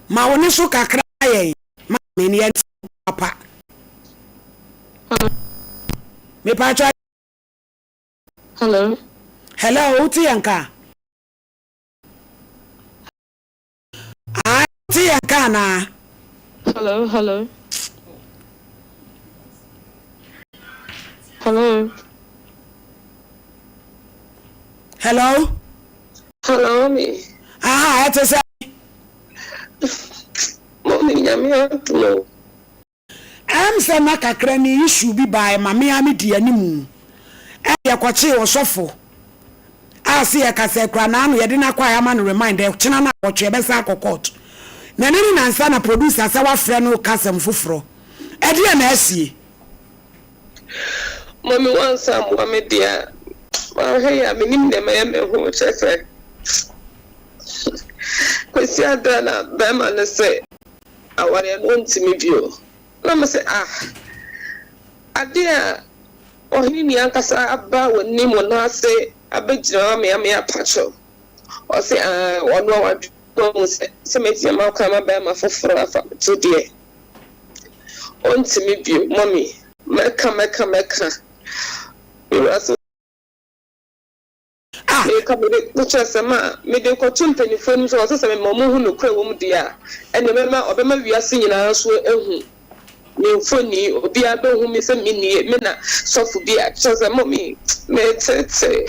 Ma wo ne so kakra yɛn ma me ne yɛnte papa. Hello. Mepatwa. Hello. Hello, wote yɛn ka? Ah, wote yɛn ka anaa? Hello, hello. Hello. Hello. Hello, me. Aha, ɛte sɛ. Mɔmi nyame adom o. Ɛm sɛ na kakra ni issue bi bae ma me ara me di animu. Ɛna yɛkɔkyee ɔsɔfo a se yɛkasa akura n'ano yɛde no akɔ a yɛama no remind dɛ kyena no awɔtwe yɛbɛsan akɔ court. Na ɛno ne nansa na producer sɛ wafrɛ no reka asɛm foforɔ. Ɛdeɛn na asie? Mummy woansa ammoa me deɛ a, manhwɛ yie a mennim deɛ mɛyɛ me ho kyerɛ sɛ Kwasi Adra na bɛrima no se awareɛ no ɔntumi bio na me se ah adeɛ a ɔhene ni ankasa aba w'anim wo nan ase abɛgyina hɔ amea me apa kyɛw ɔse ah ɔno a wadwene ahu sɛ sɛ mɛtumi ama kwan ma bɛrima foforɔ afa me to deɛ ɔntumi bio mummy mɛka mɛka mɛka me wura se Ah! Meka mede kyerɛ sɛ ma mede kɔto mpanyimfoɔ anim sɛ ɔsɛ sɛ mema wɔhu nokorɛ wɔ mu deɛ a, ɛnneɛ mɛma ɔbɛma wiase nyinaa nso ahu me mfoni, obiara bɛhu me sɛ me nie, me na sɔfo bi a, kyerɛ sɛ mummy metetee,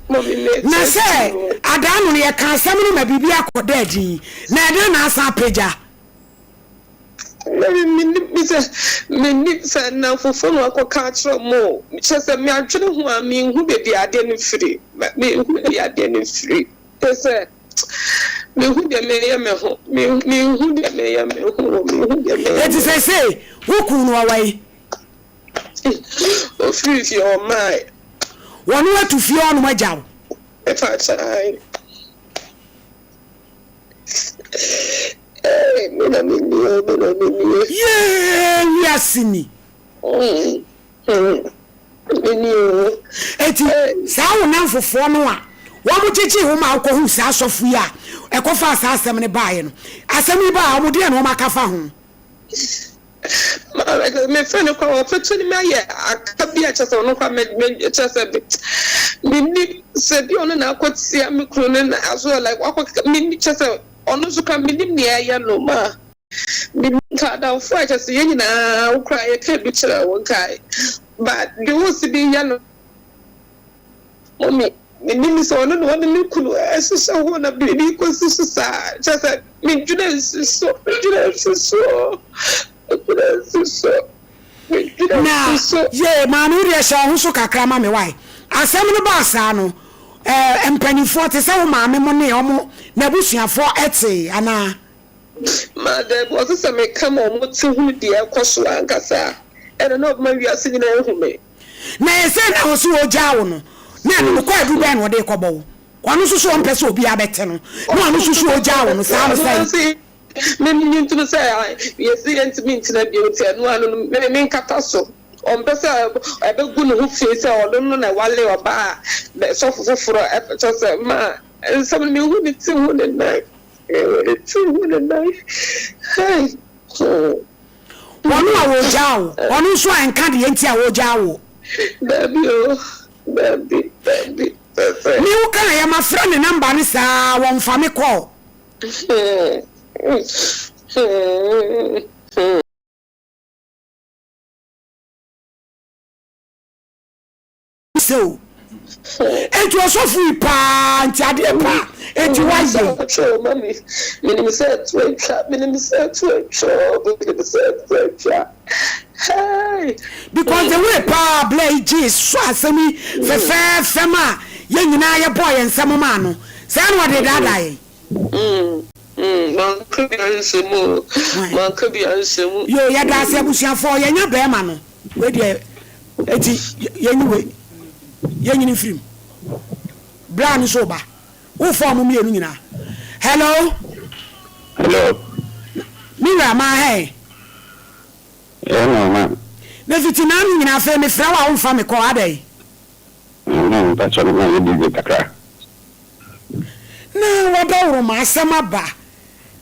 mummy Na metetee sɛ o. adaa no no yɛka asɛm no ma biribi akɔ da adi, na ɛdɛn na asan apagya? Na me mennim me sɛ mennim sɛ nnamfofoɔ na wakɔka akyerɛ wɔn o, kyerɛ sɛ me adwene ho a menhu baabi a adeɛ no firi, menhu baabi a adeɛ no firi, kyerɛ sɛ menhu deɛ meyɛ me ho, menhu deɛ meyɛ me ho o, menhu deɛ meyɛ Enti me ho. seesei wo kunu no ɔwɔ he? Ɔfirii fie ɔmmae. Wɔne wo atu fie hɔnom agya wo? Mepa kyɛw, ae. Hey, me na me nie o, me na me nie. Yee, wiase ni. Me nie o. Eti saa wo namfofoɔ no a wɔn gyegyee wo ma wokɔhuu saa sɔfo yi a ɛkɔfaa saa asɛm no baeɛ no, asɛm yi baa a wɔn deɛn na wɔn aka fa ho? Me frɛ no koraa wapɛtɔ ne mu ayɛ aka bi a kyerɛ sɛ ɔno koraa me me kyerɛ sɛ menni sɛ bi ɔno na akɔtia me kunu no na aso like wakɔ menni kyerɛ sɛ ɔno nso koraa mennim nea ɛyɛ no ma menni nka adamfo a kyerɛ sɛ yɛn nyinaa wo koraa yɛka bi kyerɛ wo nka but deɛ ɔsi de yɛ no. Mummy, menim sɛ ɔno na ɔne me kunu hyehyɛ hɔ na biribi kɔsi so saa. Kyerɛ sɛ, medwene nsi so, medwene nsi so, medwene nsi so, medwene Na nsi so. yee maame wo deɛ hyɛ wo ho so kakra ma me wai. Asɛm no baa saa no eh, mpaninfoɔ te sɛ wo maame mo ne ɔmo n'abusuafoɔ tee anaa? Ma dabi, ɔse sɛ meka ma ɔmo te hunu deɛ ɛkɔ so ankasa a, ɛno na ɔbɛma wiase nyinaa ahu me. Na ɛsɛ na ɔse ɔgyaa wo no, na ɛno no kwaadu bɛn na ɔde rekɔbɔ wo? Ɔno nso so ɔmpɛ sɛ obiara bɛte no, na ɔno nso so ɔgyaa wo no, saa no sɛn? Me menye ntom sɛ yɛse yɛntumi ntena bio nti ɛno ano no me menkata so. Ɔmpɛ sɛ ɛbɛgu ne ho fi sɛ ɔno no na ɛwale ɔbaa a sɔfo foforɔ kyerɛ sɛ ma nsɛm no menhu ne ti nhu ne nan menhu ne ti nhu ne nan hei hmm. Ɔno a ɔgyaa wo, ɔno nso a nka deɛ nti a ɔgyaa woɔ. Dabi o, dabi, dabi, sɛsɛ. Me wo kaeɛ, mafrɛ ne number no saa, wɔnfa me call. Hmm, hmm, hmm. Sɛ o. Enti ɔsɔfo yi paa nti adeɛ paa enti wayɛ. Menim sɛ ɛto atwa, menim sɛ ɛto atwa, menim sɛ ɛto atwa. Hey. Because the way paa Blair yi gyee so asɛm yi fɛfɛɛfɛ ma yɛn nyinaa yɛbɔɔ yɛn nsam maa no, saa na ɔde daadaa yɛn. Manka bi anhyɛ mu o, manka bi anhyɛ mu. Yoo yɛda ase abusuafoɔ yɛnya bɛɛma no wei deɛ eti yɛnyi wei yɛnyini mfiri mu bra no so ba wofa ɔmo mmienu nyinaa hello. Hello. Me wura maa hɛn. Ɛɛ na ɔma. Na fiti naa no nyinaa afei mefrɛ wo a womfa me kɔ adɛn. Mma mpakyɛ no ma yɛ busy kakra. Na wadaworo ma asɛm aba.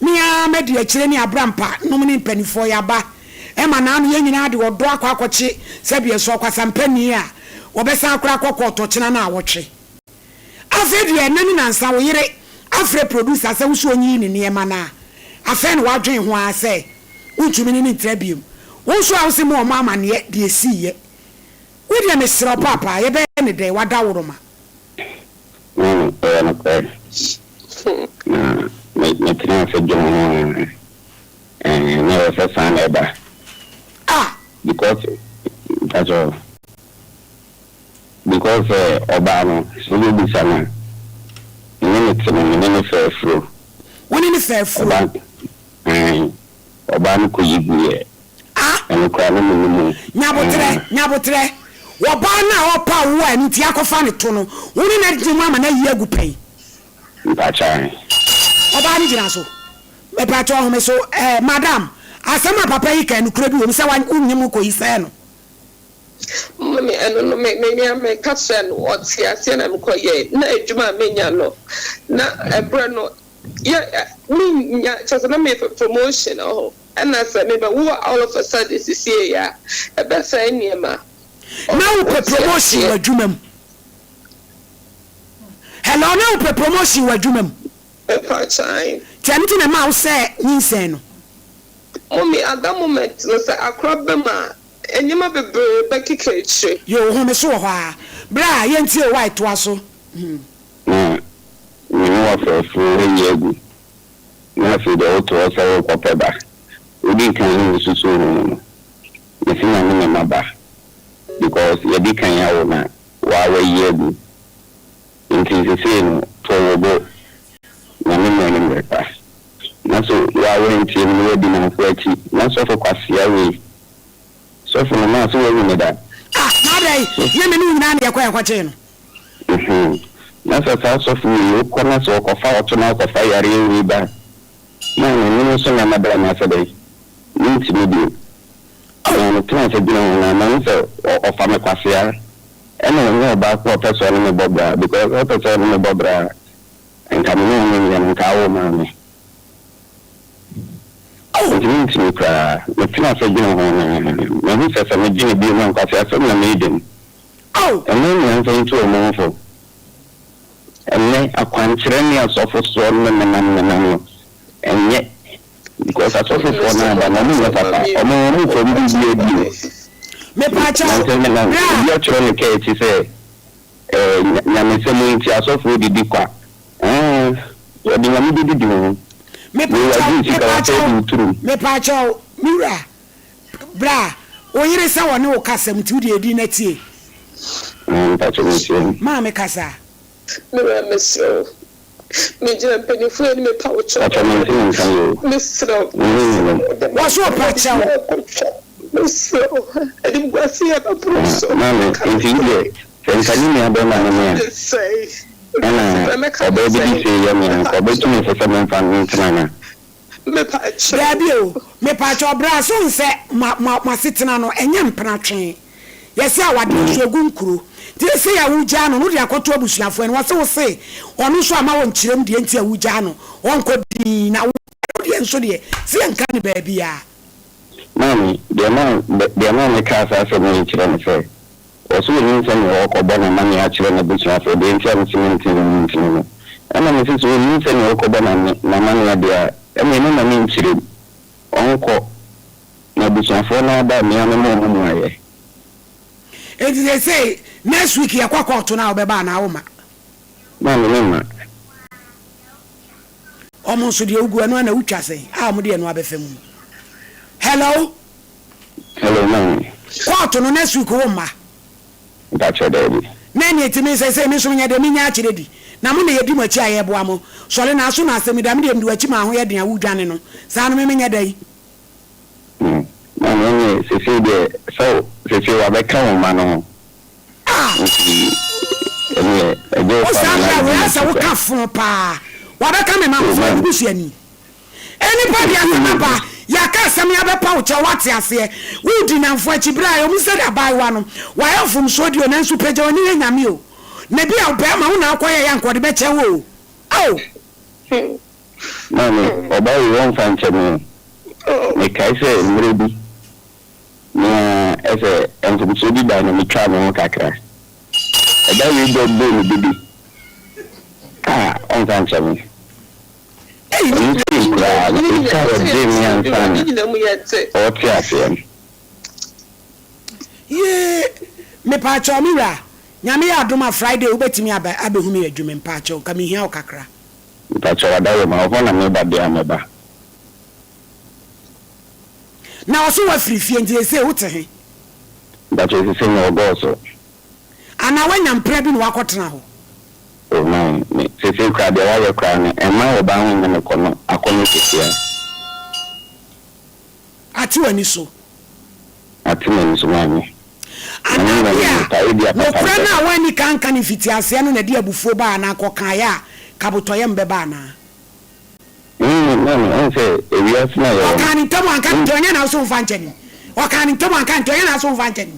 Me ara madi akyire ne Abrampa nom ne mpaninfoɔ yɛaba ɛma naano yɛn nyinaa de ɔdɔ akɔ akɔkye sɛdeɛ sɛ ɔkwasampani a wɔbɛsan akora akɔ kɔɔto ɔkyena naawɔtwe. Afei deɛ ɛnɛ ne nansa wo yere afrɛ producer sɛ wo sɛ ɔnyiyi ne nneɛma no a afei na wadwen ho ara sɛ wontumi ne no ntra biom. Wo nso a wose mo ɔmɔ amaneɛ deɛ ɛsiiɛ. Wo deɛ mesrɛ wo paapaa yɛbɛyɛ ne dɛn wadaworoma. Maame, ɛyɛ nokorɛ. Na me metenaa ase dwenee ho ara, ɛɛ, na ɛwɔ sɛ saa na ɛba. Ah! Because, mpakyɛw, because sɛ ɔbaa no, sɛ wobɛbisa no a, me ne no te no, me ne no fɛ afuro. Wo ne no fɛ afuro? Ɔbaa, ae, ɔbaa no kɔyi guiɛ. Ah! Ɛno koraa na mennim o. Nyaboterɛ, Ae. nyaboterɛ. Ɔbaa no a ɔpaw wo a ɛno nti akɔfa no to no, wo ne no adi mu ama no ayi agu pɛn? Mpakyɛ ae. Ɔbaa no gyina so. Mepakyɛ ɔhome so. Eh, madam, asɛm a papa yi kae nokorɛ bi wɔ mu sɛ wa, wonnye mo kɔyi sɛɛ no? Mummy, ɛno no, me, me nua, meka kyerɛɛ no, ɔtee aseɛ na mekɔyɛe. Na adwuma a menya no, na ɛberɛ no, yɛ, mennya, kyerɛ sɛ na mepɛ promotion, ɔho. Ɛna sɛ me bɛ wo all of a sudden sisiei a, ɛbɛ sɛe nneɛma. Na wo pɛ promotion wɔ adwuma mu. Hello, na wo pɛ promotion wɔ adwuma mu. Mepakyɛw. Nti ɛno nti na ɛmaa wo sɛɛ nyinsɛn no. Mummy, at that moment no sɛ akora ba mu a, nneɛma bebree bɛkeka akyire. Yoo, home so wɔ hɔ ara. Bra, yɛntie o, wai, toa so. Hmm. Na me ne w'afrɛfo ayi agu. Na afei deɛ woto hɔ sɛ worekɔpɛ ba. Wodii kan ne me susuu ho no, mese Nyame na ɛma ba because yɛadi kan awo na waa wayi agu nti sesei no to wo bo Nyame mmerɛ ne mmerɛ pa. Na so waa woantie me na woadi namfo akyi na sɔfo kwasea wei sɔfo no maa so woahu no da? Ah na adɛn yɛ me ne wo nyinaa na yɛkɔ yɛkɔgyee no. Mhmm na sɛ saa sɔfo wei wokɔ na sɛ ɔkɔfa ɔto na ɔkɔfa yareɛ wei ba na ɔno me nso na mɛbrɛ no ase dɛn? Mentumi bio. Na metena ase dwene ho na mahu sɛ ɔfa me kwasea ɛna ɔnyɛ ɔbaa ko a ɔpɛ sɛ ɔne me bɔ bra because ɔpɛ sɛ ɔne me bɔ bra a nka me ne ɔno nyɛ no nka awo maa me. Nti mentumi koraa. Metena ase dwene ho na mahu sɛ sɛ medwene bio a nkwaseasɛm na meredi no. Ao! Ɛnnɛ nea mfa ntu wɔn ho fo. Ɛnnɛ akwankyerɛ ne asɔfo soɔ ne menam menam no ɛnyɛ because asɔfofoɔ no aba no wɔn nyɛ papa wɔn wɔn mfa wɔn biribi adi o. Mepaakyɛw, Nansɛ menam bra. obi atwerɛ ne kaa akyi sɛ ɛɛ nyamesɛm nti asɔfoɔ didi kwa ɛɛ wɔde nyame bɛdidi wo ho. Wei Mepaakyɛw, wagye wo sika wasɛe mepaakyɛw, de wo turom. mepaakyɛw, me wura. Bra, wo yere sɛ ɔne wo kasa mu nti wo deɛ di na tie. Ah, mpakyɛ me tie. Maame kasa. Me wura mesrɛ wo me gyina mpanyinfoɔ anim mepa wo kyɛw Mpakyɛ mente ne nka yie o. mesrɛ wo Me ho nyɛ me. Wɔ so ɔpa kyɛw. Mesrɛ wo animguase yɛ bɛboro Ah, so maame nti wo deɛ sɛ nka ne nua bɛrima ne me a ɛna ɔbaa bi de sei yɛ me a nka ɔbɛtu me fo sɛ memfa no ntena anaa? Daabi o, mepaakyɛw bra so nsɛ mo mo asetena no ɛnyɛ mpena twee. Yɛse awadeɛ nso egu nkuro. Nti sesei a wogyaa no no wode akɔto abusuafoɔ anim wɔse wose ɔno nso ama wo nkyerɛm deɛ nti a wogyaa no ɔnkɔ dinn na wo deɛ nso deɛ se yɛnka no baabiaa. Maame, deɛ maa deɛ maa mekaa saa asɛm yi kyerɛ ne sɛ, Ɔse ɔnim sɛnea ɔrekɔbɔ n'amaneɛ akyerɛ n'abusuafoɔ, deɛ nti a mese mente ne ho ntini no. Ɛna mese sɛ ɔnim sɛnea ɔrekɔbɔ n'amaneɛ deɛ a, ɛneɛ me ma menkyerɛ mu. Ɔnkɔ. Na abusuafoɔ no aba a, me ara mɛma wɔn mmuaeɛ. Enti seesei next week yɛkɔ kɔɔto no a wobɛba anaa womma? Maame, memma. Wɔn nso deɛ wogu ɛno ara na wotwa sɛn a wɔde ɛno abɛfa mu. Hello? Hello maame. Kɔɔto no next week wo mma. Mpakyɛw daabi. Na ɛneɛ nti me sɛsɛi me nso menyɛ dɛn menya akyerɛ di na mo na yɛdi mo akyi a yɛboa mo sɔre na aso na asɛm yi da me deɛ mede wakyi maa ho yɛ den a wodwane no saa no me menyɛ dɛn. Hmm maame ɛneɛ sɛsɛi deɛ sɛ sɛsɛi wabɛka wo mma no ho Ah! nti ɛneɛ ɛgye wo Wo fa saa no na berɛ a wodi wei n'akyi asɛ wo koraa. ka fo paa wabɛka me ma Oh ho so maame. busuani. Nnipa de asɛm aba, yɛaka asɛm yi abɛpa wo kyɛw, woate aseɛ? Woredi nnamfo akyi berɛ a ɛwom sɛ abaayewa no, wayɛ mfomsoɔ deɛ o, nanso pagya w'ani hwɛ Nyame o. Na bi a barima wo na wokɔyɛeɛ a anka ɔde bɛkyɛ wo o. Ao! Maame, ɔbaa. Ɔbaa wei ɔmfa nkyɛ me o. Mekae sɛ mmerɛ bi, nea ɛsɛ mfomsoɔ bi bae na metwaa me ho kakra. Ɔbaa wei bɔ bɔɔ me dede a ɔmfa nkyɛ me. Ɔno sei koraa no, ɛsika a ɔgyee me ansa na ɔrete aseɛ no. Yee mepaakyɛw me wura Nyame yɛ adom a Friday wobɛtumi aba abɛhu me adwuma mpaakyɛw nka mehia wo kakra. Mpakyɛw Adaworoma wo hɔ na meba deɛ a mɛba. Na ɔse wafiri fie nti sesei wote he? Mpakyɛw sesei mewɔ Gɔɔso. Anaa wanya mpra bi na wakɔtena hɔ? Oh my me sesei koraa deɛ wayɛ koraa no ɛmma ɔbaa ho nyɛ me kɔnɔ akɔnɔ sesei a. Ate w'ani so. Ate m'ani so, maame. Anaa bi a, nokorɛ no a woanni kan anka no mfitiaseɛ no na ɛde abufuo baa anaa kɔkaeɛ a, kabotɔyam bɛba anaa? Mm, maame, wohu sɛ ewiase no a yɛwɔ no. Ɔkaa no ntɛm anka no ntɛm, ɛnyɛ na wo so womfa nkyɛ no. Ɔkaa no ntɛm anka no ntɛm, ɛnyɛ na wo so womfa nkyɛ no.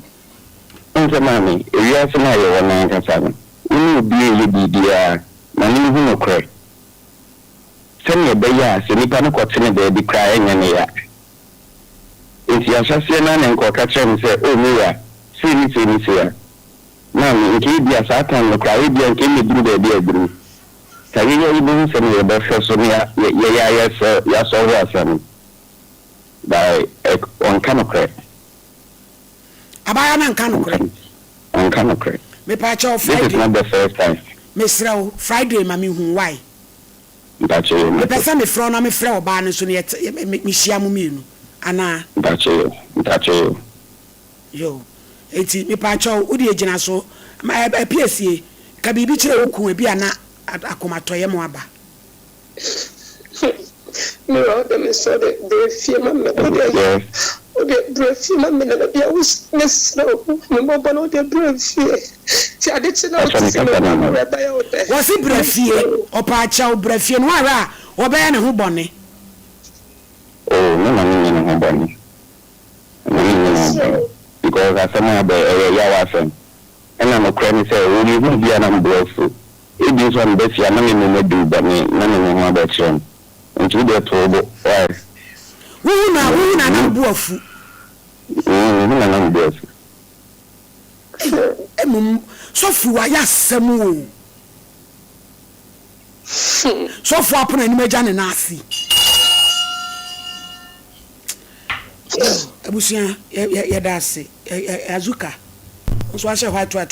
Wohu sɛ maame, ewiase no a yɛwɔ no ankasa no, wo ne obi reyɛ biribiara, ma no nhu nokorɛ. Sɛnea ɛbɛyɛ a sɛ nipa no kɔte no baabi koraa a ɛnyɛ no ya. Enti ahyɛaseɛ no ara na nka ɔka kyerɛ me sɛ, Oh me wura, sei ne sei ne sei a. Maame, nka ebia saa time no koraa ebia nka ɛmmɛduru baabi a aduru. Ka yɛyɛ yɛbɛhu sɛnea yɛbɛhwɛ so na yɛyɛ ayɛ sɛ yɛasɔlve asɛm no. But ɔnka nokorɛ. Abaayewa no anka nokorɛ. Ɔnka nokorɛ. Mepaakyɛw This is Friday. not the first time. Mesrɛ wo, Friday ma menhu why. Mpakyɛ yo Mepɛ mate. sɛ mefrɛ wo na mefrɛ ɔbaa no nso na yɛte me mehyia mo mmienu anaa? Mpakyɛ yo mpakyɛ yo. Yo enti mepaakyɛw wo deɛ gyina so ma ɛ Apiesie ka biribi kyerɛ wo kun ebia na akomatɔyɛ mo aba. Me wura wo de me sɔ de brɛ fie ma me wo de Yes. wo de brɛ fie ma me nana bia wo mesrɛ wo hu me mmɔbɔ na wo de brɛ fie ti ade kye na wo Mpakyɛ te me sɛ me kasa ba no no ana? werɛ bɛyɛ wo dɛ Wɔse bra fie mesrɛ wo. ɔpaakyɛw bra fie no woahwɛ a wɔbɛyɛ ne ho bɔne. Oh me ma no nyɛ ne ho bɔne ma no nyɛ ne ho Mesrɛ bɔne wo. because asɛm a aba yi ɛyɛ yaw asɛm ɛna nokorɛ ne sɛ wɔ me hu bi a na me bo afu ebi nso a me ba fie a na me mmom adi wo bɔne na me me ho abɛkyerɛ me nti wo deɛ to wo bo why. Wohu no a wohu no a na wo bo afu. Mm me hu no a na me bo afu. Ei mmom sɔfo wayɛ asɛm o. Sɔfo apono anim agya ne nan ase. Abusua yɛda ase. Azuka nso ahyɛ white white.